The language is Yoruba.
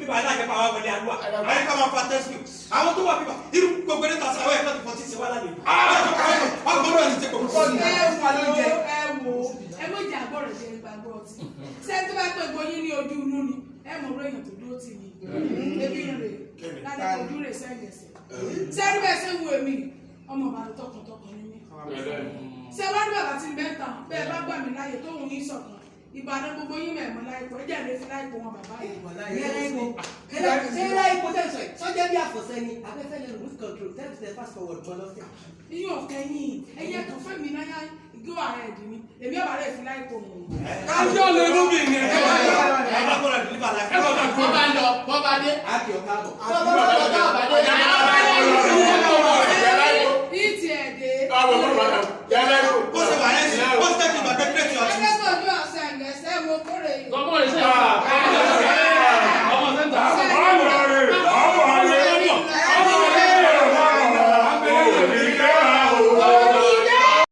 Bíbá alájẹ pa àwọn wọlé àdúrà. Ayé ká máa fa tẹ́sí. Àwọn tó wà bíbá irú gbogbo ẹni tàṣà àwọn ẹ̀ka tó fọ́ tí ì ṣe wá lálejò. Ọgbọ́n náà ti ṣe kò. Ẹ wò ó, ẹ wò ó, ẹ mọ̀ jẹ́ àgbọ̀rọ̀ jẹ́ gbàgbọ́ ọtí. Ṣé tó bá pẹ́ gboyún ní ojú inú ni ẹ mọ̀ orí èèyàn tó dúró tì yín. Ebi ń rè láti ojú rè sẹ́yìn ẹsẹ̀. Ṣé ẹni bẹ́ẹ̀ ṣe ń wo èmi? Ọmọ Ìbàdàn tọkàntọkàn ni mí. Ṣé wá ní bàbá tí ń bẹ́ tàn bẹ́ẹ̀ bá gbà mí láàyè tó ń yín sọ̀kan? Ìbàdàn gbogbo yín mẹ̀mọ́ láìpẹ́, ẹ jẹ́ ìrètí láìpẹ́ wọn bàbá yìí. Ṣé láìpò tẹ̀sán yìí sọ́jà bí àfọ̀sẹ́ ni afẹ́fẹ́ lè remote control tẹ́lifíṣẹ́ fast forward mọ́ lọ́sẹ̀? Iyún ọ̀kẹ́yìn ẹ̀yẹ kan fẹ́ mi náyà go ahead ni èmi ọ̀bà rẹ̀ fi láìpẹ́ wọn. Kájọ́ lè mú mi ní ẹ̀. Ẹ bá gbọ́dọ̀ deliver life. Ẹ bá Bọ́ bá lọ, bọ́ bá dé. Á kì ọ́ káàbọ̀. Bọ́ bá lọ, bọ́ bá dé. Ìtì ẹ̀dẹ́. Bó ṣe wà yẹn sí, bó ṣe tẹ́kì ìgbàgbé kírètì ọtí.